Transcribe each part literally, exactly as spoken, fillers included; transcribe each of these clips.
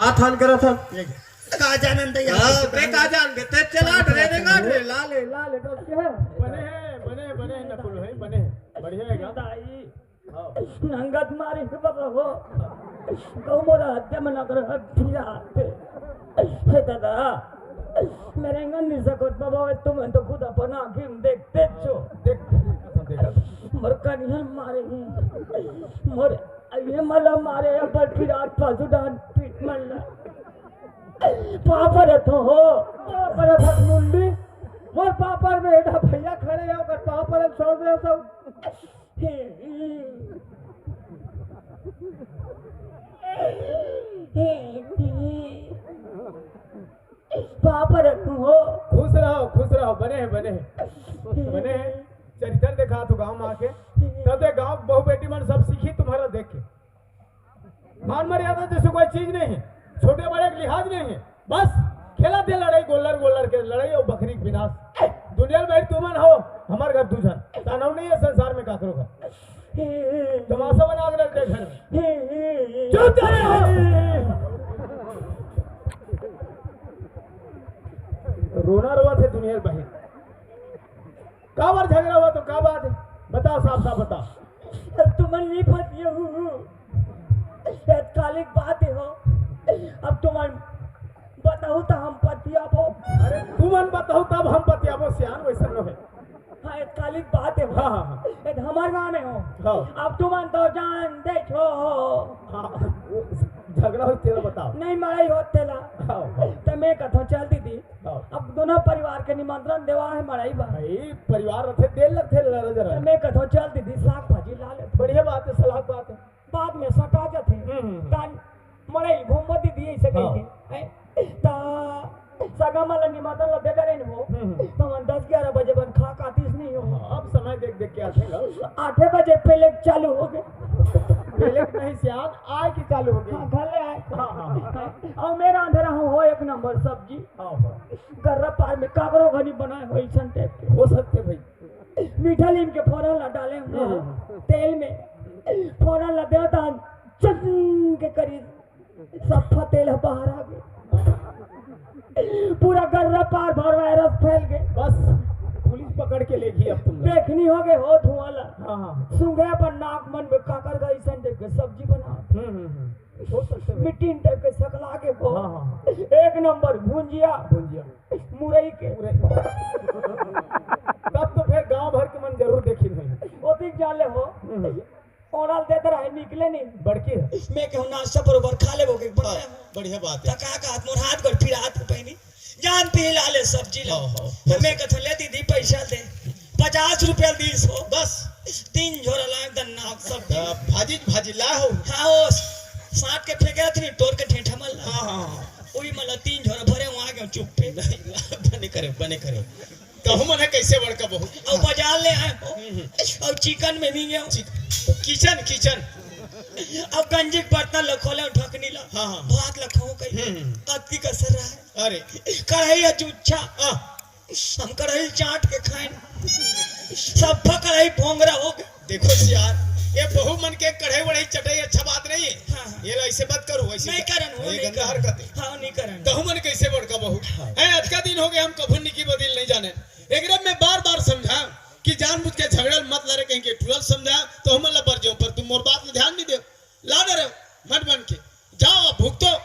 अथान करत हन। का जानन दे हाँ, ते का जान दे, ते चला डरे रे, का डरे, ला ले, ला ले, बस के है। बने है, बने है, बने है, नकुल भाई, बने है। बढ़िया है गा। दाई, हाँ। नंगत मारी के बाबा हो। गौ मोरा हत्या में नगर है, फिर आते। हे दादा, मेरे अंगन नहीं सकत बाबा, तुम तो खुद अपन आँखी में देखते छो। देख, देख। मोर कनिहन मारे ही। मोर ये मला मारे, अब फिर आज पाछू डांट पीट मरना। पापा रे तो हो, पापा रे भगमुंडी, मोर पापा रे बेटा भैया खड़े हैं, अगर पापा रे छोड़ दे सब। पापा रे तू हो। खुश रहो, खुश रहो, बने हैं, बने हैं, बने हैं। चरित्र देखा तो गांव में आके, तब ते गांव के बहू बेटी मन सब सीखी तुम्हारा देख के। मान मर्यादा जैसे कोई चीज नहीं है, छोटे बड़े के लिहाज नहीं है, बस खेला दे लड़ाई, गोल्लर गोल्लर के लड़ाई और बकरी के विनाश। दुनिया में भाई तुमन हो, हमारे घर दू झन, तानव नहीं है संसार में काकरो घर। तमाशा बना के रख दे घर में। चुप जा रहे हो। रोना रोवत हे दुनिया के बाहिर। काबर झगड़ा हुआ तो का बात है? बताओ, साफ साफ बताओ। अब तुमन नहीं पतिया हो, तत्कालिक बात है हो। अब तुमन बताओ तो हम पतियाबो। अरे तुमन बताओ तब हम पतियाबो, सियान वैसा न है। हाँ, तत्कालिक बात है हो। हाँ, हाँ, हाँ। ये तो हमारे गांव में हो। हाँ। अब तुमन तो जान दे छो। हाँ, वो झगड़ा हो तेरा बताओ। नहीं, मड़ई हो तेला। हाँ, हाँ। तो मैं कथो चल दीदी। हाँ। अब दोनों परिवार के निमंत्रण देवा है मड़ई बा। भाई, परिवार रथे, देर लगथे लड़ा जरा। तो मैं कथो चल दीदी, साग भाजी ला ले। बढ़िया बात है, सलाह बात है। बाद में सटा जाथे। हम्म, हम्म, हम्म। तान मड़ई घूमो दीदी ऐसे हाँ। कह के। हैं? ता सगा मला निमंत्रण ला दे डरे हो। हम्म, हम्म। तो हम दस ग्यारह बजे बन खा कातिस नहीं हो। हाँ, अब समय देख देख के आथे ला। आठे बजे पहले चालू हो गए। पहले नहीं सियान, आए के चालू हो गए। हाँ, घर ले आए। हाँ, हाँ, हाँ। और मेरा अंधेरा हो, हो एक नंबर सब्जी। हाँ, हाँ। गर्रा पार में काकरो घनी बनाए हो, ऐसन टाइप के। हो सकते भाई। मीठा लीम के फोरन ला डाले हम हम्म। तेल में। फोरन ला देवता चन के करी, सफा तेल ह बाहर आ गए। पूरा गर्रा पार भर वायरस फैल गए। बस, पुलिस पकड़ के ले गई अब तुम लोग। देखनी हो गए हो धुआं ला। हाँ, हाँ। सूंघे अपन नाक मन में काकर गई सन देख के सब्जी बना। हम्म, हम्म, हम्म। हो सकते हैं। मिट्टी टाइप के सकला के वो। हाँ, हाँ, हाँ। एक नंबर भुंजिया। भुंजिया। मुरई के। मुरई। तब तो फिर गांव भर के मन जरूर देखी नहीं। ओतिक जान ले हो। हम्म। ओरल देत रहे, निकले नहीं। बड़की है। मैं कहूँ नाश्ता बरोबर खा लेबो के बड़ा। बढ़िया बात है। त का कहत मोर हाथ गोड़ पिरात हो पहनी। जान पी ला ले सब्जी ला। हाँ, हाँ। तो मैं कहत ले दीदी पैसा दे। पचास रुपया दीस हो। बस। तीन झोरा लाए दन्ना सब्जी। आ, भाजी, भाजी ला हो। हाँ, हो। साट के फेंके रहती नहीं, तोड़ के ठेठा मल ला। हाँ, हाँ, हाँ। वही मला तीन झोरा भरे, वहाँ गए चुप पे। नहीं, ला, बने करे, बने करे। कहूँ मने कैसे बड़का बहू। अब बाजार ले आए हो। हम्म, हम्म। अब चिकन में भी गए हो। चिक-, किचन, किचन। अब गंजी के बर्तन ला खोले हो, ढकनी ला। हाँ, हाँ। भात ला खाओ कहीं। हम्म, हम्म। अतकी कसर रहा है। अरे। कढ़ाई है जुच्छा। हाँ। हम कढ़ाई चाट के खाए। सब कढ़ाई भोंगरा हो गए। देखो यार, ये बहू मन के कढ़ाई वढ़ाई चटाई अच्छा बात नहीं है। हाँ, हाँ। ये ला ऐसे मत करो, ऐसे नहीं कर-, करन हो, ये नहीं गंदा करन। हरकत है। हाँ, नहीं करन। कहूँ मन कैसे बड़का बहू। हाँ। हैं, अतका दिन हो गए हम कभू निकी बदिल नहीं जाने। एकरे में बार-बार समझा कि जानबूझ के झगड़ा मत लड़े, कहीं के टूटल समझा, तो हमन ला बर जाओ, पर तुम मोर बात ला ध्यान नहीं दे। ला डरे, मत बन के। जाओ, अब भुगतो।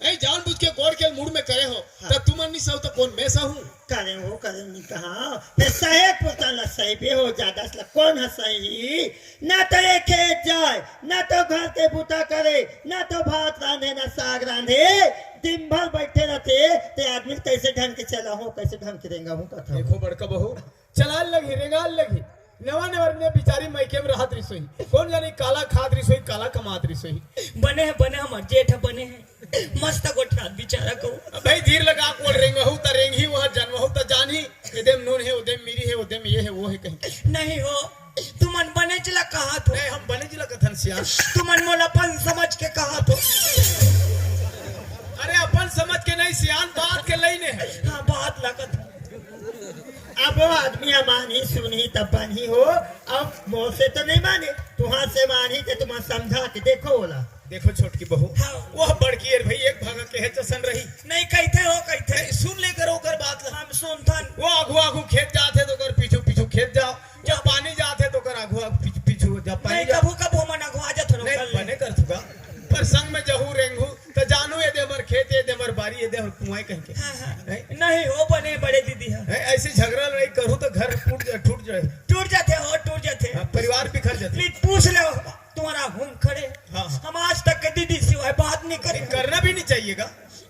नहीं, जानबूझ के गोड़ के मुड़ में करे हो, हाँ। तो तुमन नहीं सहू, तो कौन मैं सहूँ? करे हो, करे नहीं कहा। मैं सहे पुरता ला सही बे हो, ज्यादा से ला कौन ह सही? ना तो ये खेत जाए, ना तो घर के बूता करे, ना तो भात रांधे, ना साग रांधे। दिन भर बैठे रहते, ते आदमी कैसे ढंग के चला हो, कैसे ढंग के रेंगा हो, कथा हो। देखो बड़का बहू, चलाल लगही, रेंगाल लगही। नवा नवर में बिचारी मइके में रहत रिसोही। कौन जाने काला खात रिसोही, काला कमात रिसोही। बने है, बने हमर जेठ बने है। मस्त गोठियात बिचारा को। अब भाई धीर लगा कोल रेंगहू त रेंगही, वहाँ जनमहू त जानही। एदे में नून है, ओदे में मिरी है, ओदे में ये है, वो है कहीं। नहीं हो, तुमन बने चला कहा तो। नहीं, हम बने चला कथन सियान। तुमन मोला अपन समझ के कहा तो। अरे अपन समझ के नहीं सियान, बात के लई ने है। हाँ, बात लगत है। अब वो आदमी ह मानही सुनही तब बनही हो। अब मोर से तो नहीं माने, तुहार से मानही ते तुम समझा के देखो ओला। देखो छोटकी बहू, हाँ। वो बड़की है भाई, एक भागा खेत सन रही। नहीं कहिथे हो, कहिथे। नहीं, सुन ले करो ओकर बात ला। हम सुनथन। वो आगू आगू खेत जाथे तो ओकर पीछू पीछू खेत जाओ, जब पानी जाथे तो ओकर आगू आगू पीछू पीछू, जब पानी नहीं, जाथे। कभू कभू मन अगुआ जाथे नहीं, ओकर ले। बने कर थुका। पर संग में जहू रेंगू, त जानू ये दे हमर खेत, ये दे हमर बारी, ये दे हमर कुआं कहिके। हाँ, हाँ। नहीं? नहीं हो बने बड़े दीदी, हाँ। नहीं, ऐसे झगड़ा लड़ाई करू तो घर टूट जा-, टूट जाए। टूट जाथे हो, टूट जाथे। हाँ, परिवार बिखर जाथे। प्लीज पूछ ले तुम्हारा हम खड़े। हाँ, हाँ। हम आज तक के दीदी सिवाय बात नहीं करे। करना भी नहीं चाहिएगा।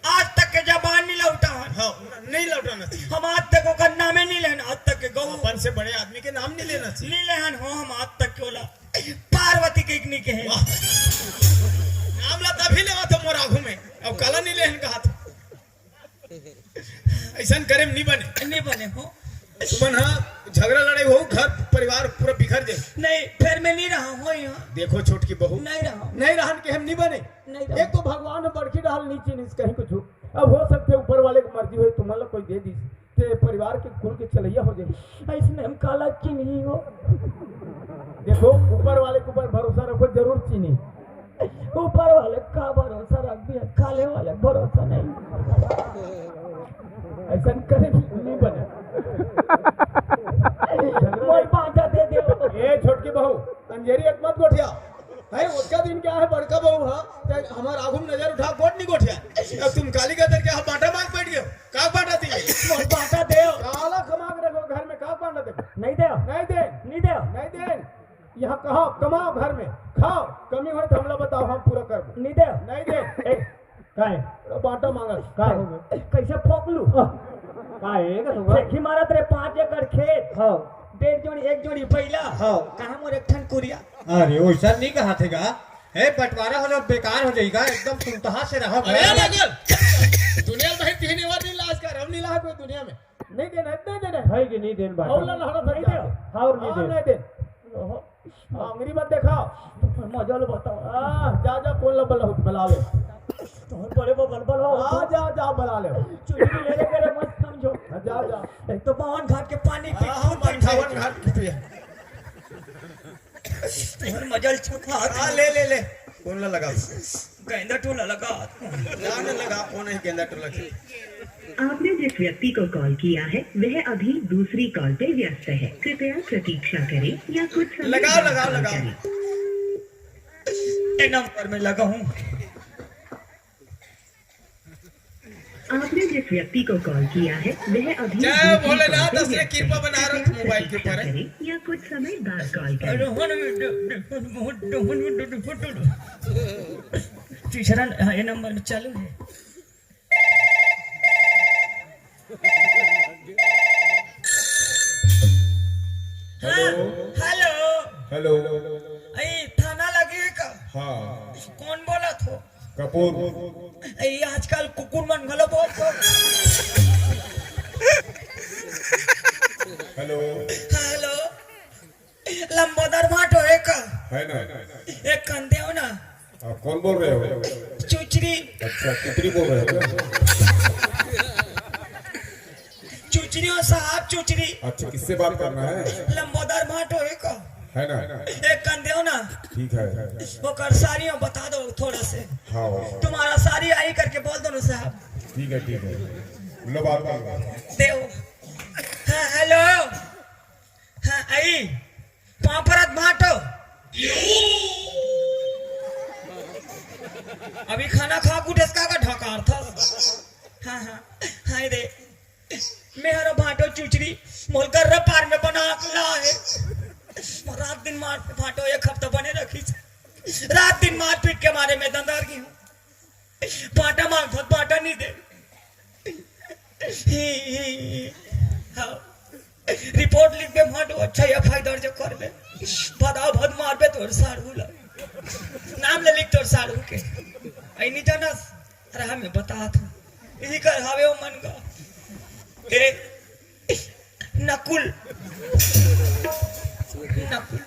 आज तक के जबान नहीं लौटा हन। हाँ, नहीं लौटाना चाहिए। हम आज तक ओकर नामे नहीं लेन, आज तक के गौ। अपन से बड़े आदमी के नाम नहीं लेना चाहिए। नहीं लेहन हो हम आज तक के ओला। पार्वती के नहीं कहे। वाह। नाम ला तभी लेवा तो मोर आगू में। अब काला नहीं लेहन कहा था। ऐसन करे में नहीं बने। नहीं बने हो। तुमन हा झगड़ा लड़ाई हो, घर परिवार पूरा बिखर जाए। नहीं, फिर मैं नहीं रहा हूँ यहाँ। देखो छोटकी बहू। नहीं रहा। नहीं रहन के हम नहीं बने। नहीं रहा। एक तो भगवान बड़की डाल नहीं चीनिस कहीं कुछ। अब हो सकते ऊपर वाले की मर्जी हो, तुम्हारा कोई दे दी, ते परिवार के कुल के चलैया हो जाए। ऐसने हम काला चीनी हो। देखो, ऊपर वाले के ऊपर भरोसा रखो, जरूर चीनी। ऊपर वाले का भरोसा रख दिया, काले वाले भरोसा नहीं। ऐसा करे नहीं बने। मोर बांटा दे दे। ए छोटकी बहू, अंजेरी एक मत गोठिया। है, उसका दिन क्या है, बड़का बहू, हाँ, ते हमार आगू में नजर उठा, गोठ नहीं गोठिया। अब तुम काली का दर के यहाँ बांटा मांग बैठ गए हो? का बांटा थी? मोर बांटा दे। काला कमा के रखो घर में, का बांटा दे? नहीं दे। नहीं दे। नहीं दे। नहीं दे। यहाँ कहा कमाओ घर में, खाओ, कमी होय तो हमला बताओ, हम पूरा करबो। नहीं दे। नहीं दे। ए, का है? बांटा मांगा। का हो गए? कैसे फोक लू? का है, का हुआ? फेंकी मारत रे पाँच एकड़ खेत। हाँ। डेढ़ जोड़ी, एक जोड़ी बैला। हाँ। कहाँ मोर एक ठन कुरिया? अरे, वैसा नहीं कहा थे का? ए, बंटवारा हो जाओ, बेकार हो जाएगा, एकदम सुनतहा से रहो। अरे, घर। पागल। दुनिया में भाई तीन ही बार नहीं लाज कर, हम नहीं लाज कोई दुनिया में। नहीं देना, नहीं देना। भाई के नहीं देना बात। और लहरा नहीं दे। और नहीं हाँ, दे। नहीं दे। ओहो। अंगरी मत देखा। मजा लो बताओ। आ, जा, जा, कौन ला बला, बला ले। तोहर बड़े बबल बला। आ, जा, जा, बला ले। चुटकी ले ले करे मत समझो। हाँ, जा, जा। एक तो बावन घाट के पानी पी, हाँ, हाँ, खूब बावन घाट के पिए। तोहर मजा ले छुपा। हाँ, ले, ले, ले। कौन ला लगा? गेंदा टोला लगा। जाने लगा, वो नहीं गेंदा टोला की। आपने जिस व्यक्ति को कॉल किया है, वह अभी दूसरी कॉल पे व्यस्त है। कृपया प्रतीक्षा करें या कुछ समय लगाओ, बाद लगाओ, कॉल लगाओ। करें। ए नंबर में लगा हूँ। आपने जिस व्यक्ति को कॉल किया है, वह अभी जय दूसरी भोलेनाथ, कॉल पे असली व्यस्त कृपा है। बना रख कृपया मोबाइल के प्रतीक्षा ऊपर है। करें या कुछ समय बाद कॉल करें। तीसरा, हाँ, ये नंबर में चालू है। हाँ, हेलो। हेलो। हेलो। ए, थाना लगे का? हाँ। कौन बोलत हो? कपूर। ए, आजकल कुकुर मन घलो बोलत हो। हेलो। हेलो। लंबोदर भाटो एक। है ना? एक कंधे हो ना। आप कौन बोल रहे हो? चुचरी। अच्छा, चुचरी बोल रहे हो क्या? चुचरी हो साहब, चुचरी। अच्छा, किससे बात करना है? लंबोदर भाटो एक। है ना? एक कंधे हो ना। ठीक है। वो कर सारी हो, बता दो थोड़ा से। हाँ, हाँ। तुम्हारा सारी आई करके बोल दो ना साहब। ठीक है, ठीक है। लो, बात करो। देव। हाँ, हेलो। हाँ, आई। पापरत भाटो। अभी खाना खा के उठेस का, का ढकार था? हाँ, हाँ। हाय रे। मैं हरो भाटो चुचरी, मोल गर्रा पार में बना के लाए। रात दिन मार भाटो एक हफ्ता बने रखी। रात दिन मारपीट के मारे मैं दंदर गई हूँ। बांटा मांगथस, बांटा नहीं दे। ही, ही, ही। हाँ। रिपोर्ट लिख दे, मांडो, अच्छा, एफ आई आर दर्ज कर ले। भदा भद मारबे तोर साढ़ू ला। नाम ले लिख तोर साढ़ू के। ऐ नहीं जानस? अरे हमें बता था। इही कर हावे ओ मन का। ए, नकुल। नकुल।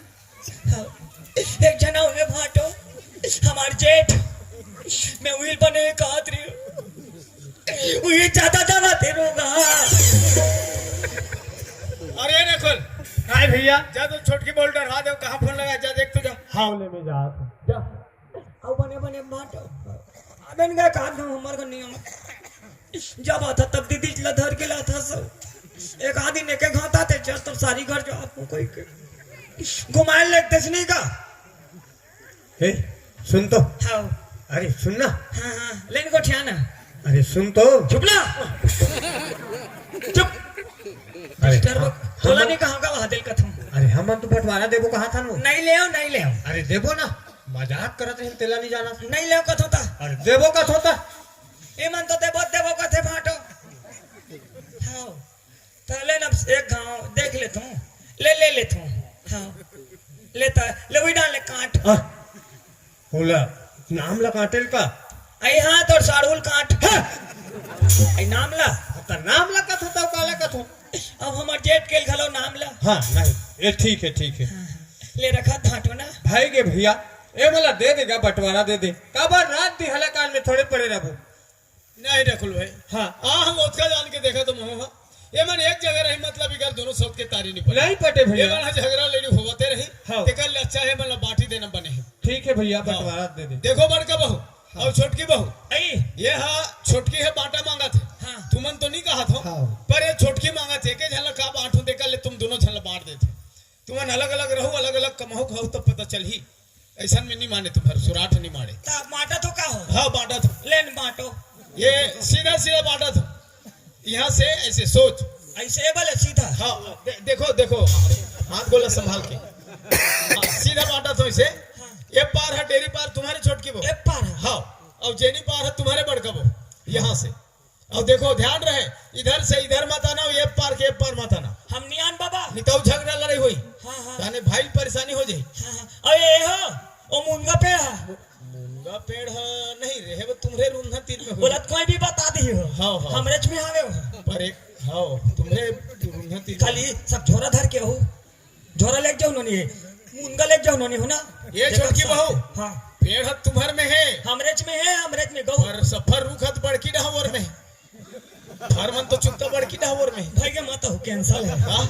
हाँ। एक जना हुए भाटो, हमार जेठ, मैं उहिल बने हुए कहत रही हूँ। उहिल ज्यादा दवा दे रोगा। अरे नकुल। काय भैया? जा तो छोटकी बोल डरवा दे, कहाँ फोन लगा, जा देख तो जा। हाँ, ले मैं जा। जा। आओ बने बने भाटो। बन गया का? हमर घर नहीं आवा। जब आता तब दीदी ला धर के लाता सब। एक आध दिन एक एक घंटा ते चल तब सारी घर जो आपको कोई के घुमाए लेते नहीं का? हे, सुन तो। हाँ। अरे सुन ना। हाँ हाँ, लेन को ठियाना। अरे सुन तो। चुप ना। चुप। अरे, डिस्टर्ब। हाँ, तोला हाँ। नहीं कहा का वहाँ दिल कथम। अरे हमन तो बंटवारा देबो कहा था नु। नहीं ले, नहीं ले। अरे देबो ना, मजाक करत रहे, तेला नहीं जाना था। नहीं ले कथो ता। अरे देबो का थोता। ए मन तो देबो देबो कथे भाटो। हाँ। तो ले ना, एक घाव देख ले तू। ले ले ले तू। हाँ। लेता ले वही डाल ले काट। हाँ। होला, नाम ला काटेल का? आई हाँ, तोर साड़ुल काट। हाँ। आई नाम ला। त नाम ला कथो तब काला कथो। अब हमर जेठ के घलो नाम ला। हाँ, नहीं, ये ठीक है, ठीक है। ले रखा धाटो ना। भाई गे भैया, ए मला दे देगा, बंटवारा दे दे। काबर रात दिहला काल में थोड़े पड़े रहबो। नहीं रखल भाई। हाँ। आ हम ओतका जान के देखा तो मोह। ये मन एक जगह रही, मतलब इकर दोनों सौत के तारी नहीं पड़े। नहीं पटे भैया। ये मन झगड़ा लड़ी होवते रही। हाँ। तेकर ले अच्छा है, मतलब बांटी देना बने है। ठीक है भैया, बंटवारा दे दे। देखो बड़का बहू और छोटकी बहू, आई। ये हा छोटकी है बांटा मांगा थे। हाँ। तुमन तो नहीं कहा था। हाँ। पर ये छोटकी मांगा थे के झन ला का बांटू, तेकर ले तुम दोनों झन ला बांट देते। तुमन अलग अलग रहो, अलग अलग कमाओ खाओ, तब पता चलही। ऐसा में नहीं माने तुम्हारे सुराठ नहीं माने। ता बांटा तो का हो? हाँ बांटा था। लेन बांटो। ये सीधा सीधा बांटा था। यहाँ से ऐसे सोच। ऐसे बोले सीधा। हाँ, दे, देखो देखो, हाथ गोला संभाल के। हाँ, सीधा बांटा था इसे। ये पार है डेरी पार तुम्हारे छोटकी बहू। एक पार है। हाँ, और जेनी पार है तुम्हारे बड़का बहू। यहाँ से। और देखो ध्यान रहे, इधर से इधर मत आना, ये पार के ये पार मत आना। हम नियान बाबा। निताऊ झगड़ा लड़ाई हुई। हाँ हाँ। ताने भाई परेशानी हो जाई। हाँ हाँ। और ये हो, ओ मुनगा पेड़ है। मुनगा पेड़ है नहीं रहे, वो तुम्हरे रुन्हा तीर में हो। बोलत कोई भी बता दी हो। हाँ, हाँ। हमरेच में आवे हो। पर एक हाँ, तुम्हरे रुन्हा तीर। खाली सब झोरा धर के हो। झोरा लेके जाओ नोनी। मुनगा लेके जाओ नोनी हो ना। ये छोटकी बहू। हाँ। पेड़ है तुम्हर में है। हमरेच में है, हमरेच में गौ। पर सफर रुख है तो बड़की डहावर में। हर मन तो चुकता बड़की डहावर में। भाई के मत हो, कैंसिल है। हाँ,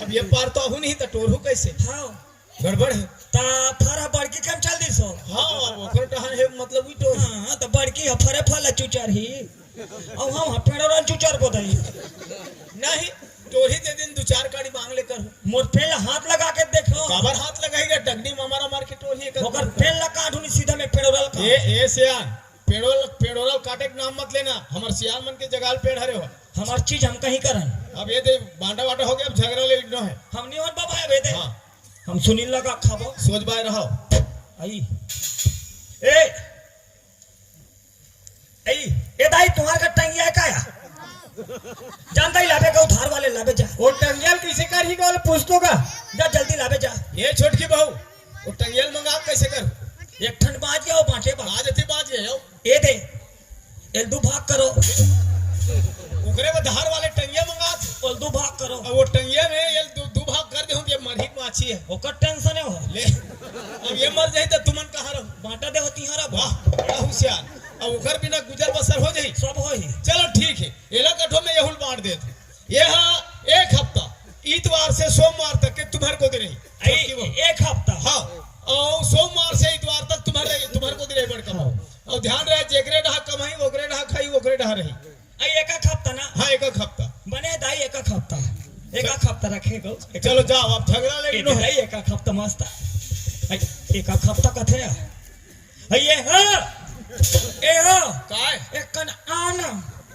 अब ये पार तो आहू नहीं तो टोरू कैसे? हाँ। गड़बड़ है। ता फरा बड़की कम चल दी सो। हाँ, अब ओकर डहान है, मतलब वही टोर। हाँ, तो बड़की है, फरे फल चुचर ही। अब हम पेड़ोरल चुचर को दई। नहीं, टोरी दे दिन दो चार काड़ी मांग लेकर। मोर पेड़ हाथ लगा के देखो। काबर हाथ लगाई रे, डगनी मामारा मार के टोरी एक। ओकर पेड़ ला काटू नहीं सीधा में पेड़ोरल का। ए, ए सियान, पेड़ोल, पेड़ोरल काटे के नाम मत लेना। हमर सियान मन के जगाल पेड़ हरे हो। हमार चीज हम कहीं करन। अब ये दे बांटा बांटा हो गया, अब झगड़ा ले लिखना है। हम नहीं होन बाबा है बेटे। हाँ। हम सुनील लगा खाबो। सोच बाय रहो। आई। ए। ए, ए दाई, तुम्हार का टंगिया है का या? जानता ही लाबे का उधार वाले लाबे जा। वो टंगियल किसे कर ही गल पूछ तो का? जा जल्दी लाबे जा। ये छोटकी बहू, वो टंगियल मंगा कैसे कर? एक ठन बाज गया, वो बांटे बा। आज अति बाज गए हो। ए दे। एल दू भाग करो। ओकरे वो धार वाले टंगिया मंगा। एल दू भाग करो। अब वो टंगिया में ये दो, दो भाग कर दे हूँ, ये मरही माछी है। ओकर टेंशन है हो। ले, अब ये मर जाए तो तुमन कहाँ रहो? बांटा दे होती हरा बा। वाह, बड़ा होशियार। अब ओकर बिना गुजर बसर हो जाई। सब हो ही। चलो ठीक है, एला कठो में यहुल बांट देत। ये हाँ, एक हफ्ता, इतवार से सोमवार तक के तुम्हारे को दे रही। आई, छोटकी बहू। एक हफ्ता। हाँ, और सोमवार से इतवार तक तुम्हारे, तुम्हारे को दे रही बड़का बहू। और ध्यान रहे, जेकरे डहा कमाई, ओकरे डहा खाई, ओकरे डहा रही। आई, एक एक हफ्ता ना। हाँ, एक एक हफ्ता। बने दाई, एक एक हफ्ता। एक एक हफ्ता रखे गो। चलो जाओ, अब झगड़ा ले ए लो। दाई, एक एक हफ्ता मस्त। आई, एक एक हफ्ता कथे आ। आई, ये हो। ए हो। काय? एक कन आना।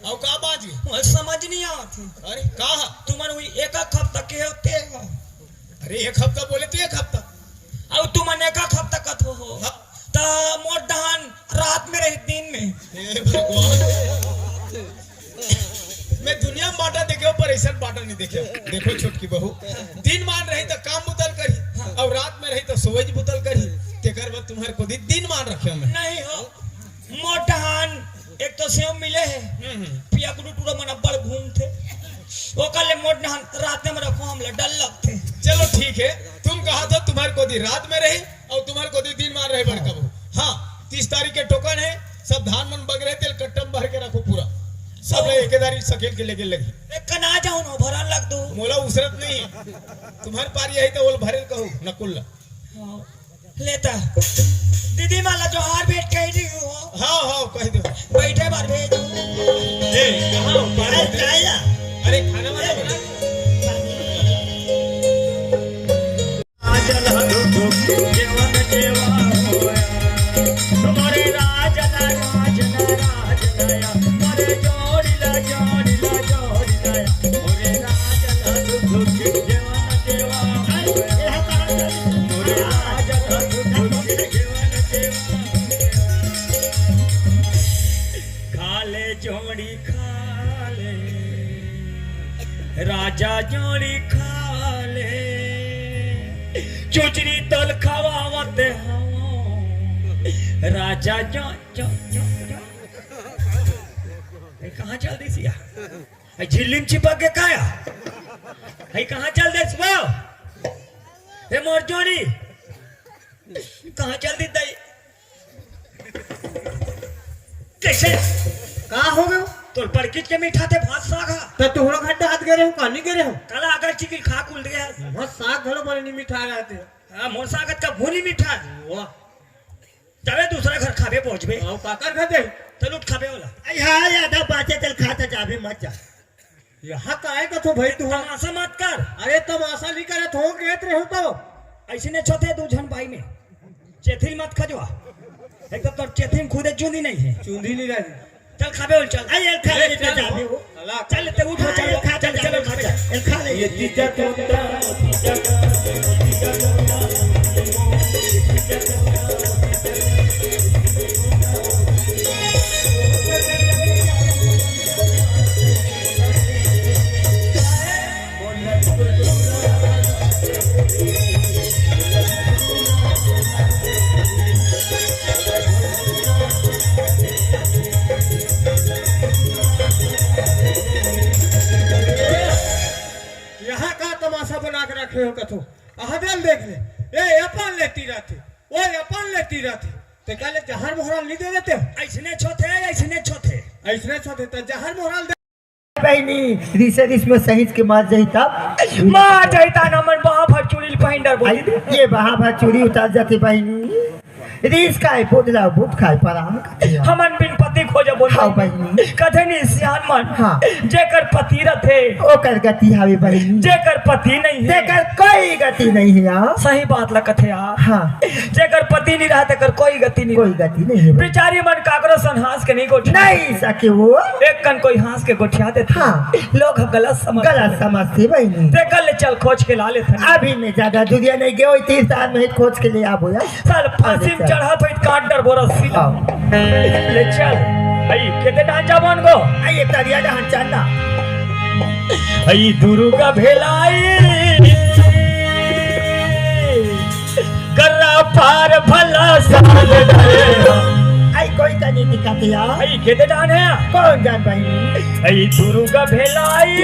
और का बाजी? वो समझ नहीं आती। अरे का? तुमन हुई एक एक हफ्ता के होते हो। अरे एक हफ्ता बोले तो एक हफ्ता। अब तुमन एक एक हफ्ता कथो हो। हाँ। त मोर डहान रात में रही, दिन में। हे भगवान, मैं दुनिया में बांटा देखे हूँ, पर ऐसा बांटा नहीं देखे। देखो छोटकी बहू, दिन मान रही तो काम बुतल करी, और रात में रही तो सोच बुतल करी। तेकर बाद तुम्हारे को दिन, दिन मान रखे हूँ मैं। नहीं हो, मोर डहान एक तो सेव मिले है, हम्म, हम्म। पिया गुरु टूरा मन अब्बड़ घूमथे, ओकर ले मोर डहान रात में रखो, हमला डर लगथे। चलो ठीक है, तुम कहा तो तुम्हारे को दिन रात में रही और तुम्हारे को दिन, दिन मान रहे बड़का बहू। हाँ, तीस तारीख के टोकन है, सब धान मन बग रहे, तेल कट्टम भर के रखो पूरा, सब ले एकेदारी सकेल के लेके लगी। एक कना जाऊँ ना, भरन लग दो। मोला उसरत नहीं है, तुम्हारे पार यही तो ओल भरे कहू नकुल ला। हाँ, लेता। दीदी माला जोहार भेंट कही दी हो। हाँ, हाँ, कह दो। बैठे बार भेज। ए, कहाँ हो? अरे, जाया। अरे, खाना वाना बना। खा ले जोड़ी खा ले, राजा जोड़ी खा ले, चुचरी तोल खवावत हवं, राजा जो, जो, जो, जो। ए, कहाँ चल दिस या? ए, झिल्ली म चिपक गे का या? ए, कहाँ चल दिस वो? ए, मोर जोड़ी, कहाँ चल दिस दाई? कइसे? का हो गे? तोर पड़किच के मिठाथे भात साग हा। त तोहरो घर डाहत गे रहेंव, का नइ गे रहेंव? काला अगर चिकिल खा कुल दे हस। वहाँ साग घलो बने नइ मिठा रहथे। हाँ, मोर साग त कभू नइ मिठा। वाह। तबे दूसरा घर खाबे पहुँचबे। अउ काकर घर दे? त लूट खाबे वाला। अई हाँ, आधा बाँचे तेला खा त जाबे, मत जा। यहाँ काहे कथो भाई तू? तमाशा मत कर। अरे तमाशा नइ करत हों, केहेत रहेंव तो। अइसने छोटे दू झन भाई में। चेथिल मत खजवा। एक तो तोर चेथिल खुदे चुंदी नइ हे। चुंदी नइ रही। चल खाबे बोल, चल। अई, एल खा ले, ए, चल। चल, चल, चल, ते उठ, हाँ, चल, एल खा चल, ले, चल, चल, खा ले। एल खा ले। ये तीजा तोंदा, तीजा तोंदा, तीजा तोंदा। यहाँ का तमाशा बना के रखे हो कथो? अहा दे ल देख ले, ए अपन ले तीरथे, ओ अपन ले तीरथे, ते का ले जहर मोहरा ल नइ दे देते हो? अइसने छोथे, अइसने छोथे। अइसने छोथे, त जहर मोहरा ल दे। बहिनी, रिसे रिस में सहिंच के मार जाही तब। मार जाही त हमन बाँह भर चूड़ी ल पहिन डरबो। आई, ये बाँह भर चूड़ी उतर जाथे बहिनी। रिस खाए, बुदला, बुद खाए, परान कथे। हमन बिन पति खोजबो। हाँ बहिनी। कथे नहीं सियान मन। हाँ। जेकर पति रथे। ओकर गति हवे बहिनी। जेकर पति नइ हे। तेकर कोई गति नइ हे यार। सही बात ला कथे यार। हाँ। जेकर पति नइ रहे, तेकर कोई गति नइ कोई रहे। गति नइ हे। बेचारी मन काकरो सन हाँस के नइ गोठिया। नइ सके वो। एक कन कोई हाँस के गोठिया देथे। हाँ। लोग ह गलत समझ गलत समझथे बहिनी। तेकर ले चल खोज के ला लेथन। अभी मैं ज्यादा दुरिहा नइ गेंव, तीर तार में खोज के ले आबो यार। साल फांसी में अरे चढ़त होई त काट डरबो रस्सी। हाँ। ले चल। अई, केते डहान जाबो अनगो? अई, ये तरिया डहान चल ना। अई, दुर्गा भेलाई। गला पार भला साल रे। अई, कोई त नइ दिखत हे यार। अई, केते डहान हे? कोन जान भाई? अई, दुर्गा भेलाई।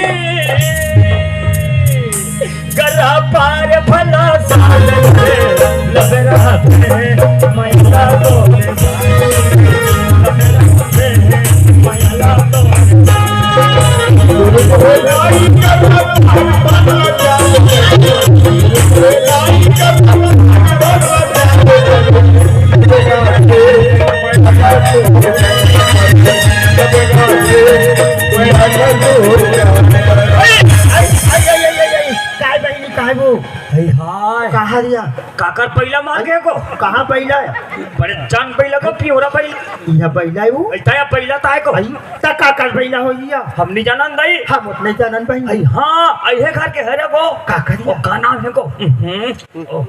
गला पार भला साल रे, लबरा पे मैला बोले, लबरा पे मैला बोले। काय बहिनी, काय वो? हाय, हाय। कहाँ रिया? काकर बइला मार गे को? कहाँ बइला हे? बड़े जान बइला को, पिंवरा बइला। इहाँ बइला हे वो? अइता या बइला ताय को? अई, त काकर बइला हो इया? हम नइ जानन दई। हम उतने जानन बहिनी। अई, हाँ, अइहे घर के हरे को। काकर वो रिया? का नाम हे को? हम्म, ओ,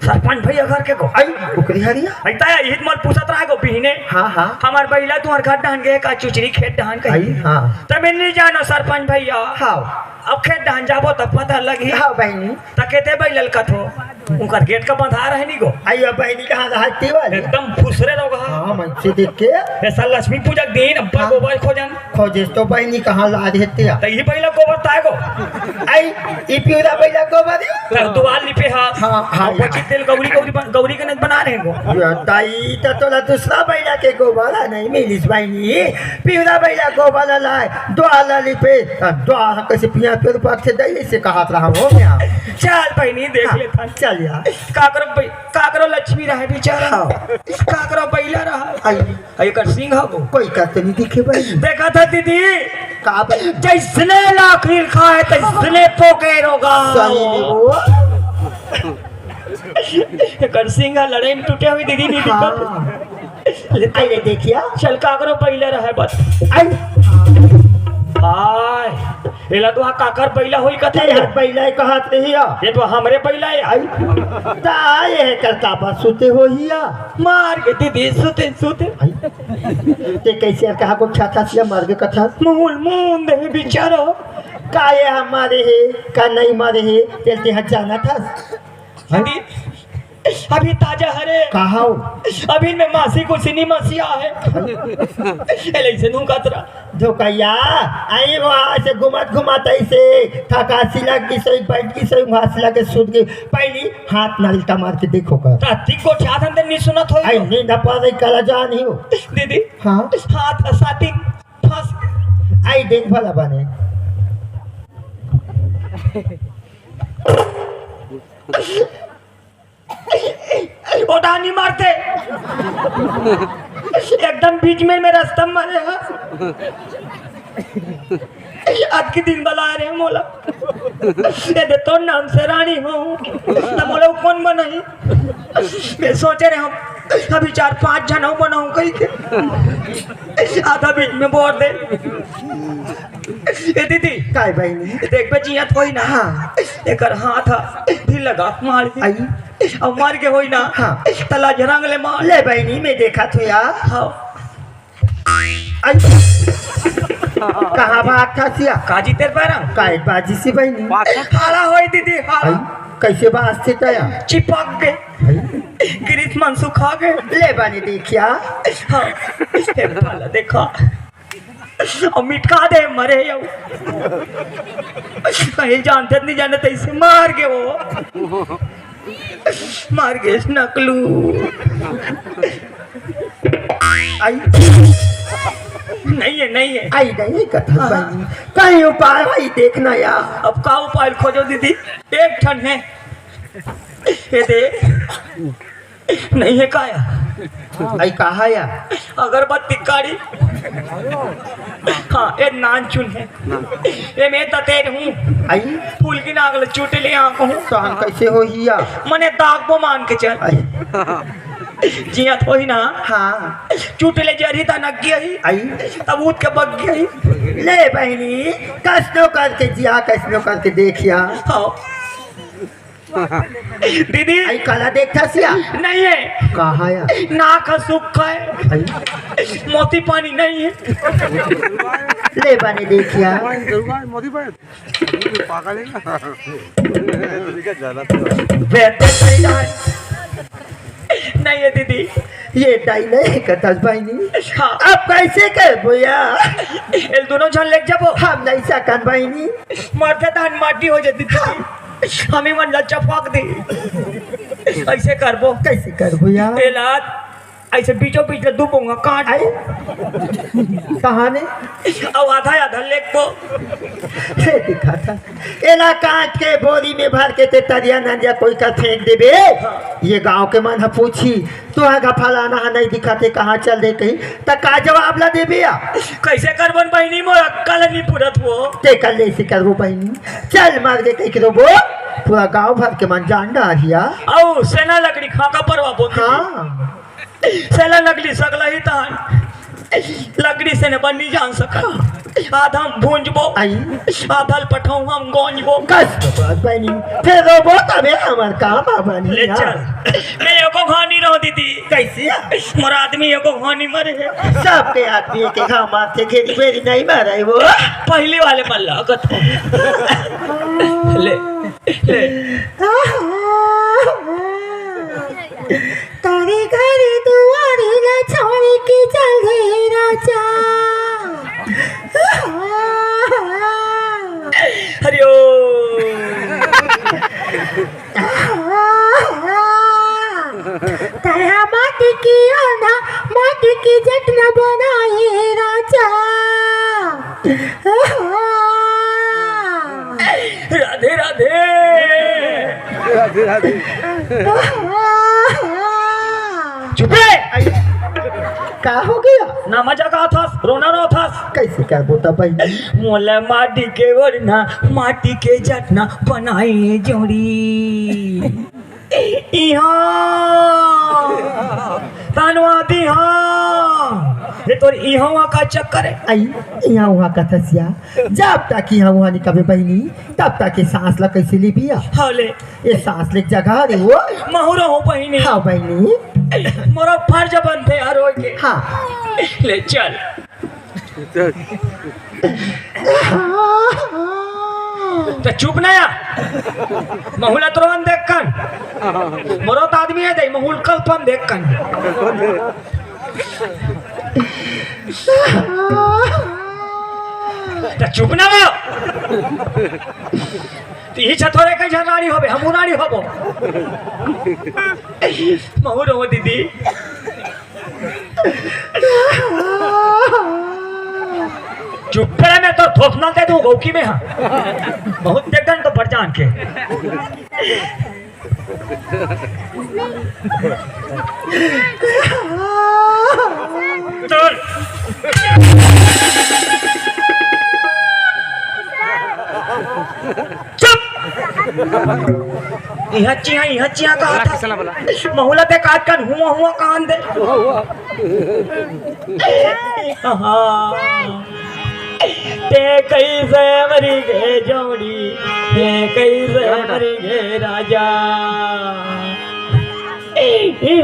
सरपंच भइया घर के को। अई, ओकरी हरिया? अइता या इहित मल पूछत रहा को बिहने। हाँ, हाँ। हमर बइला तुँहर घर डहान गे का चुचरी खेत डहान कही। अई, हाँ। त मैं नइ जानों सरपंच भइया। हाँ। अब खेत डहान जाबो त पता लगही। हाँ बहिनी। त केते बइला ल कथो? उंकर गेट का बंधा रहे नी गो। अई, अब बहिनी कहाँ रहा तेवा ले? एकदम फुसरे लोग हा। हाँ, मन से देख के। ऐसा लक्ष्मी पूजा के दिन अब्बड़ हाँ। गोबर खोजन। खोजेस तो बहिनी कहाँ ला देते आ? त इही बइला गोबर ताय गो। अई, ई पिंवरा बइला गोबर हे? त दुवार लिपे हा। हाँ, हाँ, अउ बची तेल गौरी, गौरी बन-, गौरी गणेश बना रहे गो। या दाई, त तोला दूसरा बइला के गोबर ह नइ मिलिस बहिनी। पिंवरा बइला गोबर ला लाय, दुवार ला लिपे, त दुवार ह कइसे पिंवरा फिर पक्ष दे, ऐसे कहत रहा हो मैं। चल बहिनी, देख हाँ, लेथन। चल यार। काकरो बै-, काकरो लक्ष्मी रहे बेचारा। हाँ। काकरो बैला रहे। आई। अउ एकर सिंग ह वो। कोई करते नहीं दिखे भाई। देखा था दीदी? का भाई? जैसने लाखिल खाए, तैसने पोके रोगा। सही में वो। एकर सिंग ह लड़ाई में टूटे हुई दीदी, नहीं दिखा। हाँ। ले, ले देखिया। चल काकरो बैला रहे बस। आई। हाय। एला तो हा काकर बैला होई कथे। ते हर बैला हे कहत रही या। ये तो हमरे बैला हे। आई। ता ये करता बस सुते हो ही या। मार के दीदी सुते, सुते। आई। ते कैसे यार कहा को छाता सिया मार के कथा। मूल मूंद हे बेचारा। का ये हमारे हे, का नहीं मारे हे, तेल ते हट जाना था। दीदी, अभी ताजा हरे। कहा हो? अभी मैं मासी को सिनी मासी आहे। एले से नू कतरा। धोकैया, आई वो ऐसे घुमत घुमत ऐसे थकासी लग गई, सोई बैठ गई, सोई घास लगे सूत गई। पहली हाथ नलटा मार के देखो कर। राती को क्या धंधे नहीं सुनत हो? आई नींद पा रही, कला जान ही हो। दीदी, हाँ? हाथ साथी फंस। आई देख भला बने। ओ डानी मारते। एकदम बीच में मेरा स्तंभ मारे हा। आज के दिन बला रहे मोला। ये दे तोर नाम से रानी हो। तब बोले, "वो कौन बनाई?" मैं सोचे रहे हम, अभी चार पांच जन हो बनाऊं कहीं के। आधा बीच में बोर दे। ए दीदी, काय बहिनी? देख बे जियत होई ना। हाँ। एकर हाथ ह, भी लगा, मार के। आई। अब मर के होई ना। हाँ। तला झरंग ले मार। ले बहिनी, मैं देखा थो यार। हाँ। आई। कहाँ भाग था सिया? काजी तेर पैरंग? काय बाजी सी बहिनी? हाला होई दीदी, हाला। आई। कैसे बाज थे तया? चिपक गए। आई। गिरीश मन सुखा गए। ले बहिनी देखिया। हाँ। ए, भला देखा। अउ मिटका दे मरे यऊ। कहीं जानते नहीं जानते इसे मार के वो। मार के इस नकलू। आई। नहीं है, नहीं है। आई नहीं कथा हाँ। बहिनी। कहीं उपाय भाई देखना यार। अब का उपाय खोजो दीदी? एक ठन है। ये दे। नहीं है काया? आई कहा या? अगरबत्ती काड़ी। हाँ, ए नान चुन है। ए मैं ततेर हूँ। आई? फूल की नागल चूटे ले आंख हूँ। तो हम कैसे हो हिया? मने दाग बो मान के चल। आई। जिया थोड़ी ना। हाँ। चूटे ले जरी ता नग गई। आई। तब उठ के बग गई। ले बहिनी, कसनो करके जिया, कसनो करके देखिया। हाँ। दीदी। आई काला देखता सिया? नहीं है। कहा या? नाक ह सुख है। आई। मोती पानी नहीं है। ले बहिनी देखिया। मोती पानी। पागल है ना? बेटे सही है। नहीं है दीदी। ये दाई नहीं कथस बहिनी। हाँ। अब कैसे करबो या? एल दोनों झन लेके जाबो। हम नहीं सकन बहिनी। मरते धान माटी हो जाती दीदी। हमें मन लच्चा फाक दे। ऐसे करबो। कैसे करबो या? एलाद ऐसे बीचों बीच ले दू पोंगा काट। आई? कहाँ ने? अब आधा आधा लेके। हे दिखा था। एला काट के बोरी में भर के ते तरिया नंदिया कोई का फेंक देबे। ये गांव के मन ह पूछी, "तोहा का फलाना ह नहीं दिखा थे, कहाँ चल दे?" कहीं त का जवाब ला देबे या? कैसे करबन बहिनी, मोर अक्कल नहीं पूरत वो। ते कर ले से करबो बहिनी। चल मार के कहीं के रोबो। पूरा गांव भर के मन जान डारिया। औ सेना लकड़ी खाका परवा बोल। हाँ। सेला नकली सकला ही तान। लकड़ी से न बनी जान सका। आधा हम भूंजबो, आई। आधा ल पठाऊ हम गोंजबो। कस तो बात बनी। फिर रोबो तबे हमर काम आ बनी ले यार। चल। मैं एको घानी रहो दीदी। कैसे? मोर आदमी एको घानी मरे है। सबके आदमी के घाव मारते घेरी बेरी नहीं मारे वो। पहली वाले मल्ला कत। ले। ले। तोरे घर दुआरी ला छोड़ के चल दे राजा। हरिओ। तया माटी की आना, माटी की जट न बनाए राजा। राधे राधे। राधे राधे। चुप रे। का हो गया? ना मजा का थस, रोना रो थस। कैसे क्या बोता भाई? मोला माटी के ओढ़ना, माटी के जटना बनाए जोड़ी। इहाँ तनवा दिहा। ये तोर इहाँ वहाँ का चक्कर है। आई, इहाँ वहाँ का थसिया। जब तक इहाँ वहाँ निकलबे बहिनी, तब तक ये सांस ला कैसे लेबी? हव ले। ये सांस ले जगह रे वो। महूँ रहूँ बहिनी। हाँ बहिनी। मोरा फर्ज बनथे यार होय के। हाँ। ले चल। त चुप ना या। महूँ ला तो रोन देख कन। मरत आदमी है दे, महूँ कल्पन देख कन। त चुप ना या। तिही छथोरे कई झन रानी होबे, हमू रानी होबो। महूँ रोवो दीदी। चुप करे, मैं तो थोथना दे दूं गौकी में, हाँ। बहुत देख दन तो बड़ जान के। चल। चुप। इहाँ चिहा, इहाँ चिहा कहा था। महूँ ला ते काट काट हुआ हुआ कान दे। हाँ। ते कैसे मरी गे जोड़ी, ते कैसे मरी गे राजा।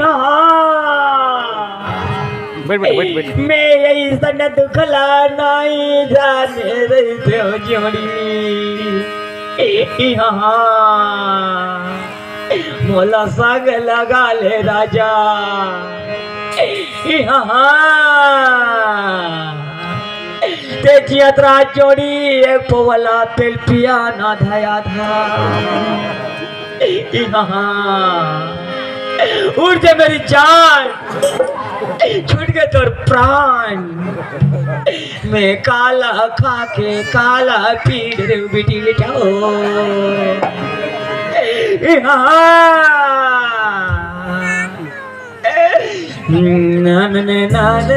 हाँ। बैठ, बैठ, बैठ, बैठ। मैं अइसन दुख ला नाई जाने रहितेंव जोड़ी। हाँ। मोला संग लगा ले राजा। हाँ। ते जियत राज जोड़ी एक पोवला तेल पिया ना धया धा। हाँ। उड़ जा मेरी जान, छूट गए तोर प्राण। मैं काला खा के काला पी रे बिटिया। हाँ। नान ने नान।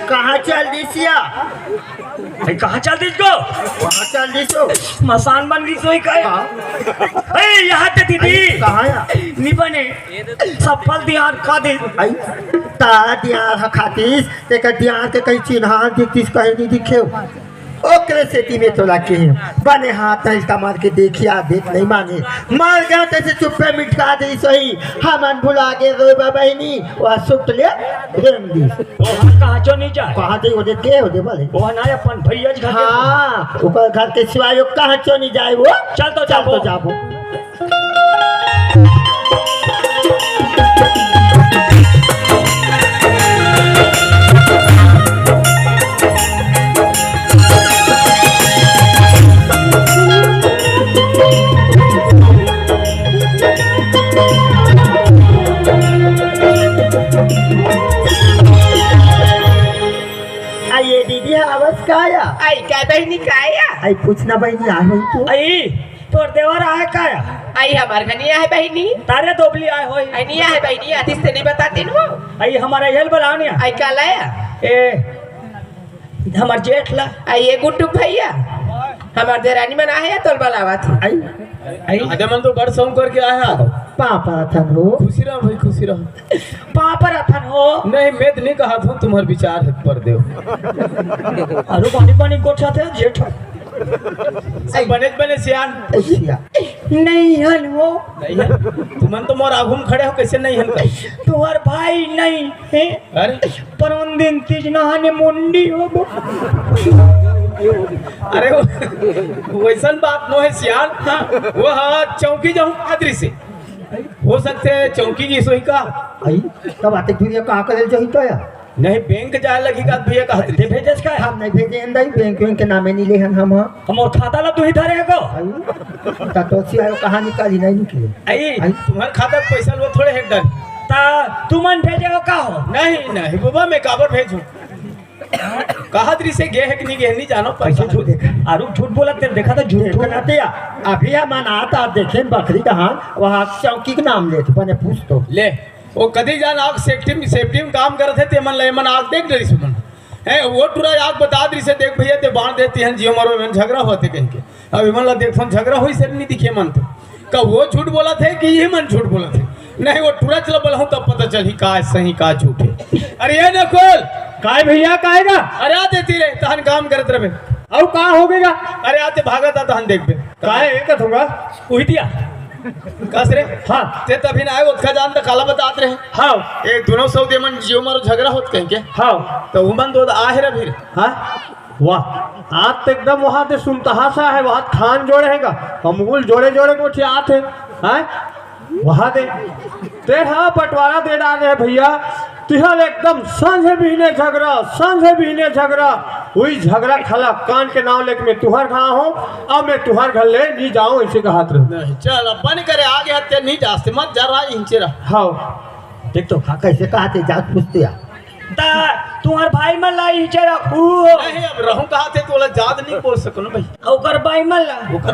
कहाँ चल दिस या? ए, कहाँ चल दिस गो? कहाँ चल दिस हो? मसान बन गई सोई का? हाँ। ए, यहाँ ते दीदी। कहाँ या? नी बने। सब फल दियार खा दे। आई, तारा दियार ह खातिस, तेकर दियार के कहीं चिन्हार दिखतिस, कहीं नी दिखे। ओकरे सेती में तोला केहेंव। बने हाथ हल्का मार के देखिया, देख नहीं माने। मर गया तैसे चुप्पे मिटका दे सोई। हमन भुला गे रोए बा बहिनी, वह सुट ले रेंग दिस। ओहर कहाँ चो नहीं जाए। कहाँ दे, ओदे के, ओदे बोले। ओहर ना अपन भैया जी घर के। हाँ, ओकर घर के सिवाय वो कहाँ चो नहीं जाए वो। चल तो चल जाबो। तो जाबो। आ ये दीदी हा आवस का या? आई का बहिनी का या? आई पूछना बहिनी आ होई तो। आई तोर देवर आहे का या? आई हमार घनी आहे बहिनी। तारे दोबली आए होई। आई नहीं आहे बहिनी, आतिस ते नहीं बताते नु। आई हमारा यल बलावनिया। आई का लाया? ए हमार जेठ ला। आई ये गुड्डू भैया, हमार देरानी मन आहे, तोल बलावत हे। आई, आई। आदे मन तो बड़ सौंग करके आया। पापा थन हो। खुशी रहो भाई, खुशी रहो। पापा रथन हो। नहीं, मैं तो नहीं कहा था, तुम्हार विचार है, पर देव। अरे पानी पानी गोठा थे जेठ। सब बने बने सियान। नहीं हन हो। नहीं है। तुमन तो मोर आगू में खड़े हो, कैसे नहीं हन का? तुहर भाई नहीं है। अरे, पर उन दिन तीज नहाने मुंडी हो गो। अरे, वो, वैसन बात नो है सियान। हाँ। वो हाँ, चौकी जाऊँ पादरी से। हो सकते है चौकी की सोई का। आई, तब आते फिर ये कहाँ करे जाही तो या? नहीं, बैंक जाए लगी का भैया कहत दे भेजस का? हम नहीं भेजे अंदर, बैंक, बैंक के नामे नहीं ले हन हम, हाँ। हम और खाता ला तू ही धरे को? आई, ता तो सी आयो कहाँ निकाली, नहीं निकले। आई, आई। तुम्हारे खाता के पैसा लो थोड़े हेड डन। ता तुमन भेजे हो का हो? नहीं, नहीं, बाबा, मैं काबर भेजूं? कहत रही से गे है कि नहीं गे, नहीं जानो, पर कैसे झूठ देखा? आरू झूठ बोला, तेरे देखा था झूठ बोला। अभी हम अनाथ, आप देखे बकरी का हाल, वहाँ चौकी के नाम लेते, बने पूछ तो। ले, वो कदी जान आग सेफ्टी में, सेफ्टी में काम करत है, ते मन ले मन आग देख डरिस मन। हैं, वो टुरा आग बता दरिस हे, देख भैया, ते बांध देती हन, जियो मरो, मन झगड़ा होते कहीं के। अब इमन ला देखथन, झगड़ा होई से नहीं दिखे मन तो। का वो झूठ बोलत है कि ये मन झूठ बोलत है? नहीं, वो टुरा चला बोला हूँ, तब पता चलही का सही, का झूठ है। अरे ये नकुल! काय भैया, काय गा? अरे आ देती रे, तहन काम करत रहे। अउ का हो गया? अरे आते भागत आ, तहन देखबे। काय एक कथूंगा? उही दिया। कस रे? हाँ। ते तभी ना आए, ओतका जान त काला बतात रहे। हाँ। ए, दोनों सौदे मन जियो मारो झगड़ा होत कहीं के। हाँ। तो उमन दो आहे रे फिर। हाँ। वाह। आज तो एकदम वहाँ ते सुनतहा सा है, वहाँ खान जोड़े है का। हम उल जोड़े जोड़े को आत है। हाँ। वहाँ दे। ते हाँ बंटवारा दे डाले है भैया। तिहर एकदम संझे बिहने झगड़ा, संझे बिहने झगड़ा, वही झगड़ा खला कान के नाव लेके मैं तुहर घर हो, अब मैं तुहर घर ले नहीं जाऊं, ऐसे कहत रहे। नहीं, चल, अब बन करे, आगे हत्या नहीं जास्ते, मत जा रहा, इंचे रहा। हाँ, देख तो खा कैसे कहते, जात पूछते यार। ता तुहर भाई मन ला इंचे रखू हो। नहीं, अब रहूं कहा थे, तोला जात नहीं बोल सको ना भाई। ओकर भाई मन ला। ओकर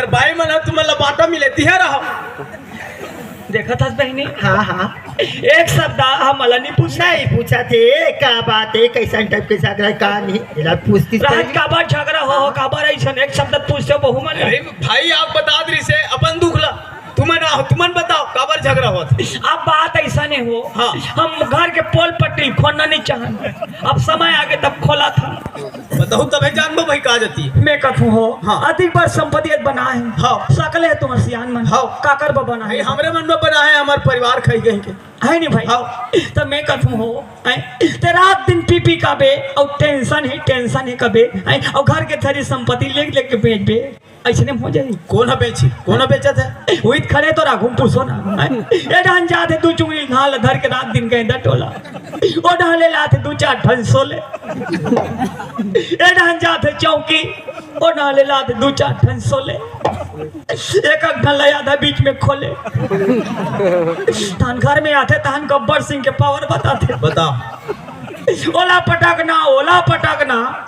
भाई मन ला तुमन ला बांटा मिले, तिहे रहो। देखत हस बहिनी? हाँ, हाँ। एक शब्द हमला नहीं पूछना। नहीं पूछा थे, का बात है, कैसन टाइप के झगड़ा, का नहीं, एला पूछती रात सही। काबर झगड़ा हो, हो, काबर ऐसन एक शब्द पूछते बहू मन। अरे भाई, आप बता दे से अपन दुख ला, तुमन आओ, तुमन बताओ, काबर झगड़ा होत? अब बात ऐसा नहीं हो। हाँ। हम घर के पोल पट्टी खोलना नहीं चाहन, अब समय आगे तब खोला था। बताओ तबे जानबो भाई का जती। मैं कथू हो, हाँ। अधिक बार संपत्ति बना है। हाँ। सकले है तुम्हार सियान मन। हाँ। काकर बा बना है? हमरे मन में बना है, हमार परिवार खाई गई के। है नहीं भाई? हाँ। तो मैं कथू हो, हैं? ते रात दिन पी पी का बे, और टेंशन ही टेंशन ही कबे, हैं? और घर के सारी संपत्ति ले लेके बेच बे, ऐसने हो जाई। कौन है बेची? कौन है बेचत है? वही खड़े तो राखू पूछो ना, हैं? ए डहन जाते दू चुंगली घाल धर के रात दिन के अंदर टोला। ओ डहले लाते दू चार ठन सोले। ए डहन जाते चौकी, ओ डहले लाते दू चार ठन सोले। एक एक ठन ले आधा बीच में खोले। तहन घर में आते, तहन गब्बर सिंह के पावर बताते। बताओ। ओला पटक ना, ओला पटक ना।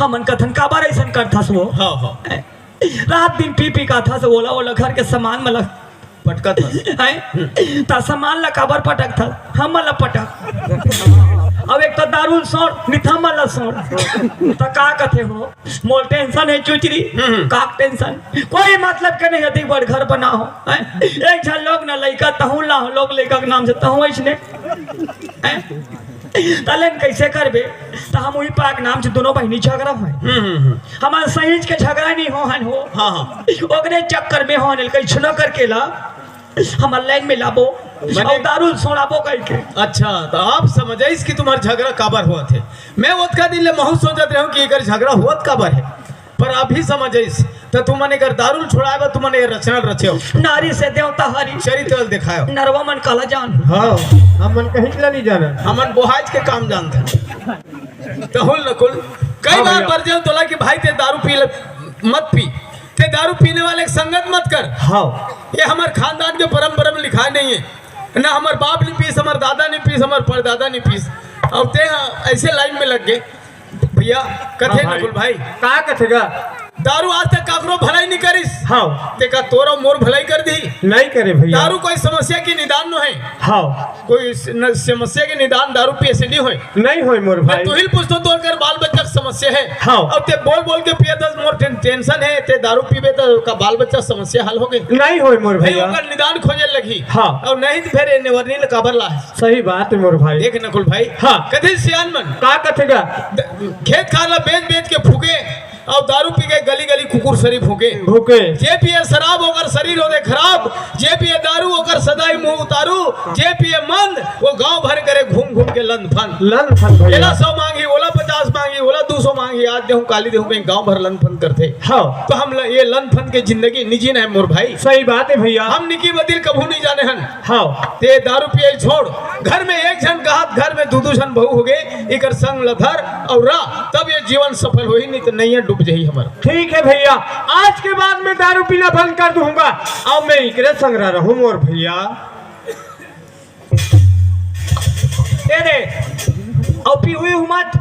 हमन कथन काबर ऐसन करथस वो? हाँ, हाँ। रात दिन पी पी का था से ओला, ओला घर के सामान में लग पटकत हस। हैं? त सामान ला काबर पटक था? हमन ला पटक। अब एक तो दारू सोड़, निथा मन ला सोड़। त का कथे हो? मोर टेंशन है चुचरी। हम्म। का टेंशन? कोई मतलब के नहीं, अधिक बड़ घर बना हो। हैं? एक झन लोग ना लइका तहूँ ला हो, लोग लइका के नाम से तहूँ ऐसने। हैं? तलेन कैसे करबे? त हम वही पाक नाम से दोनों बहिनी झगड़ा होय। हम्म, हम्म, हम्म। हमार सहीज के झगड़ा नहीं हो हन हो। हाँ, हाँ। ओकरे चक्कर में हो हन, कैसनो करके ला हमार लाइन में लाबो। मने और दारू छोड़ाबो कह के। अच्छा, तो आप समझाइस कि तुम्हार झगड़ा काबर हुआ थे। मैं ओतका दिन ले महू सोचत रहूं कि एकर झगड़ा होत काबर है, पर अभी समझाइस। तो तुमन एकर दारू छोड़ाए बर तुमन ये रचना रचे हो। नारी से देवता हरी। चरित्र दिखायो। नरवा मन काला जान। हाँ, हम मन कहीं ला नहीं जाना। हमन बोहाज के काम जानते हैं। तहुल नकुल, कई हाँ बार भैया। बरजेव तोला कि भाई ते दारू पी ले, मत पी। ते दारू पीने वाले के संगत मत कर। हाँ। ये हमार खानदान के परंपरा में लिखा नहीं है। ना हमार बाप नहीं पीस, हमार दादा नहीं पीस, हमार परदादा नहीं पीस। अब ते हाँ, ऐसे लाइन में लग गए। भैया, कथे हाँ भाई। नकुल भाई। का कथे गा? दारू आज तक काकरो भलाई नहीं करिस। हाँ। ते का तोर अउ मोर भलाई कर दी? नहीं करे भैया। दारू कोई समस्या के निदान नो है। हाँ। कोई स-, न-, समस्या के निदान दारू पिए से नहीं होय। नहीं होय मोर भाई। मैं तुहिल पूछतो, तोर कर बाल बच्चा के समस्या से हे। हाँ। अउ ते बोल बोल के पियत हस, मोर टेन-, टेंशन हे, ते दारू पीबे त का बाल बच्चा समस्या हल होगे? नहीं होय मोर भाई, भैया। ओकर निदान खोजे लगही। हाँ। अउ नहीं त फेर ए नेवरनी ल काबर लाए? सही बात हे मोर भाई। देख नकुल भाई। हाँ। कथे सियान मन। का कथे गा? द-, खेत खार ल बेच बेच के फूके, अउ दारू पी के गली गली कुकुर सरी भूके। भूके। जे पिए शराब ओकर शरीर होथे खराब, जे पिए दारू ओकर सदाई मुंह उतारू, जे पिए मंद वो गांव भर करे घूम घूम के लंद फंद। लंद फंद भैया। एला सौ मांगी, ओला पचास मांगी, ओला दू सौ मांगी, आज देहूं, काली देहूं, कहीं गांव भर लंद फंद करथे। हाँ। तो हम ल-, ये लंद फंद के जिंदगी निजी न हे मोर भाई। सही बात हे भैया। हम निकी बदिल कभू नहीं जाने हन। हाँ। ते दारू पिए छोड़, घर में एक झन कहत, घर में दू दू झन बहू होगे, इकर संग ल धर अउ रह, तब ये जीवन सफल होही, नहीं तो नैया डूब जाही हमर। ठीक हे भैया, आज के बाद मैं दारू पीना बंद कर दूंगा। अब मैं इकरे संग रहूं मोर भैया। ए दे, अउ पीहू मत।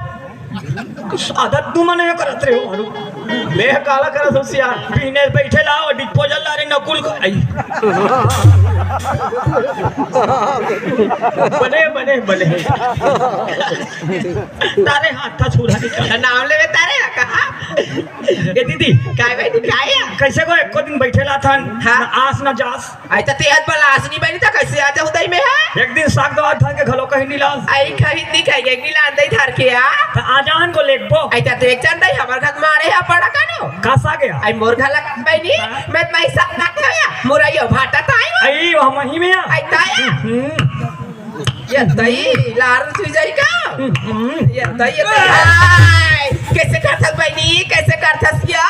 आदत तुमन हे करत रहे हो। मैं काला करत हूँ सियान। बिहने बइठे ला अउ disposal ला रे नकुल का। आई। बने, बने, बने। तारे हाथ था छुरा निकाल। नाम लेवे तारे हा कहा? ए दीदी। काय भाई, काय हे? कइसे को एको दिन बइठे ला थन? हाँ। न आस न जास। आई त तेहत बला आस नइ बनी त कइसे आ जाहूं दई में हा? एक दिन साग दवा धर के घलो कहीं नइ लास। आई कहीं नइ कहीं एक दिन लान दई धर के आ। त आ जाहन को लेगबो। आई त देख जान दई हमर घर मारे हा पड़ा कानो। का साग हे? आई मोर घर लग बनी, हाँ। मैं त मैं साग ना खाया, मोर आइयो भाटा ताई। आई वह मही में आ। आई ताया। हम्म। ये दई, लार छुई जाई का? हम्म। ये दई, ये दई। आय, कइसे करथस बहिनी, कइसे करथस या?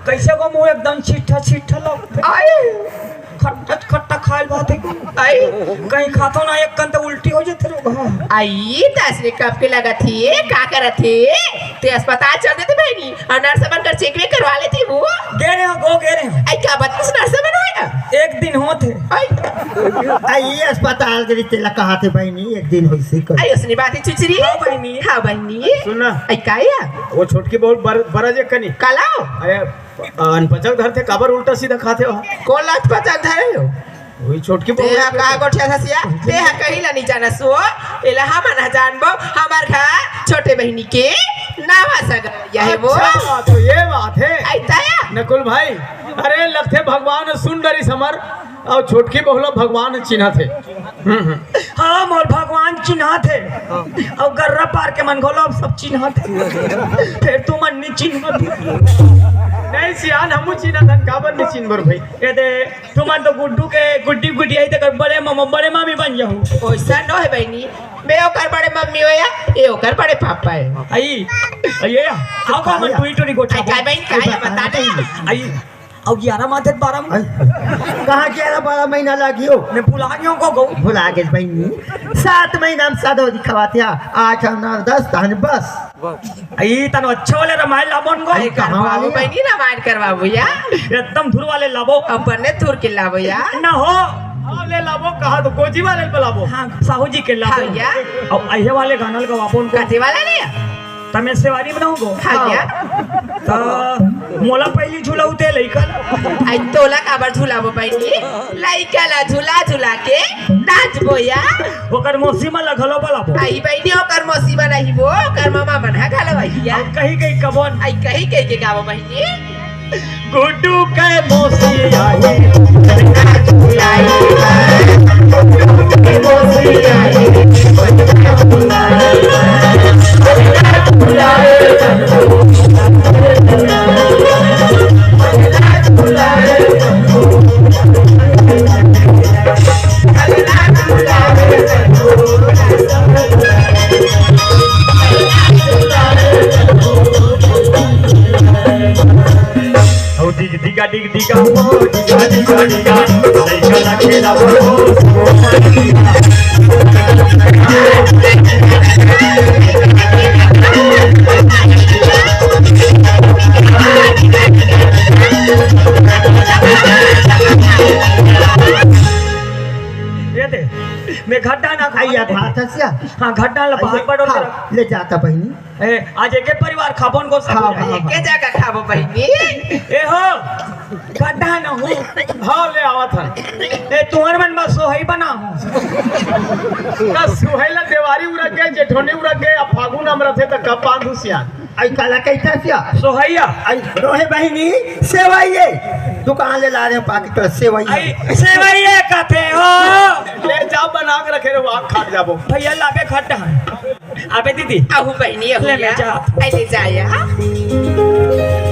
कइसे को मुंह एकदम छिट्ठा छिट्ठा लगथे। आय। खट्टा खट्टा खाइल बात हे। आय। कहीं खाथो ना एक कन त उल्टी हो जाथे रे बा। आई, तसने कब के लगत हे, का करत हे? ते अस्पताल चल देते बहिनी। अउ नर्स मन कर check वेक करवा लेती वो। गे रहे हो, गो गे रहे हो। आई का बदमाश नर्स मन होय ना? एक दिन होत हे। आई। आई अस्पताल के रीते ला कहा थे बहिनी, एक दिन होइसे कर। आई उसने बात हे चुचरी। हाँ बहिनी। हाँ बहिनी। सुन ना। आई का या? वो छोटकी बहुत बर-, बरज हे कनी। काला? अरे, अनपचक धर थे, काबर उल्टा सीधा खाथे हो? कौन लात पचक धरे हो? वही छोटकी ते बहू हा के कहा गोठिया धसिया, ते हा कहीं ला नहीं जाना सो, एला हमन हा जानबो, हमर घर छोटे बहिनी के नावा सगा या हे वो। अच्छा, तो ये बात हे। आई ताया। नकुल भाई, अरे लगथे भगवान सुन डरिस हमर, अउ छोटकी बहू ला भगवान चिन्हत हे। हम्म, हम्म। हाँ, मोर भगवान चिन्हत हे। अउ गर्रा पार के मन घलो अब सब चिन्हत हे। फेर तुमन नहीं चिन्हत। नहीं सियान, हमू चिन्हत हन, काबर नहीं चिन्हबर भाई? ये दे, तुमन तो गुड्डू के गुड्डी गुड्डी आई, तेकर बड़े मामा, बड़े मामी बन जाहू। ओइसा नो हे बहिनी, मैं ओकर बड़े मम्मी हो या, ये ओकर बड़े पापा हे। आई, आई, ये, आओ का मन टुई टुई गोठा। आई, काय बहिनी, काय बता दे। आई, अउ ग्यारह माथे बारह म-, आई, कहाँ ग्यारह बारह महीना लागियो? मैं भुला गयो को गो। भुला गे बहिनी, सात महीना में सदौरी खवाथे, आठ, नौ, दस, तहन बस। आई तनो अच्छा वाले रामायण लाबोन गो। आई कहाँ करवाबो वाले? बहिनी, रामायण करवाबो या। एकदम धुर वाले लाबो। अपने धुर के लाबो या। ना हो। हाँ, ले लाबो, कहा तो गोजी वाले पे लाबो। हाँ, साहू जी के लाबो। हाँ, या। अब अहे वाले गाना लगा वापोन को। कथी वाला रे? तमे सेवारी बनाऊं गो। हाँ, या। त मोला पहली झुलाऊ ते लइका ला। आई तोला काबर झुलाबो बहिनी? लइका ला झुला झुला के नाचबो या। ओकर मौसी मन ला घलो बलाबो। आई बहिनी, ओकर मौसी मन आही वो, ओकर मामा मन हा घलो आही या। अउ कही कही कबोन। आई कही कही के गाबो बहिनी। गुड्डू के मौसी आही, गुड्डू के मौसी आही। अउ दिग दिगा दिग दिगा ओ, दिगा दिगा दिगा, लइका ला खेलावो ओ। ये दे, मैं घर डाना खाई या भात हसिया। हाँ, घर डाला बाहर आइए, पड़ो हाँ, तेरा। ले जाता बहिनी। ए, आज एके परिवार खाबोन गो सब हाँ, जाए। हाँ, एके जगह खाबो बहिनी। ए हो, गड्ढा न हो। हाँ, ले आवत हन। ए, तुहर मन बस सोहई बना हो। त सोहई ला देवारी उरक गे, जेठोनी उरक गे, अब फागुन हम रथे त कब बांधू सियान? आई काला कहिथे सिया? सोहैया। आई रोहे बहिनी, सेवइया। दुकान ले ला रहे पाकिट सेवइया। आई सेवइया कथे हो। ले जा बना के रखे रहो, आप खा जाबो। भैया लाबे खट्टा है। अबे दीदी। आहू बहिनी, आहू ले ले या। जा। आई ले जा या।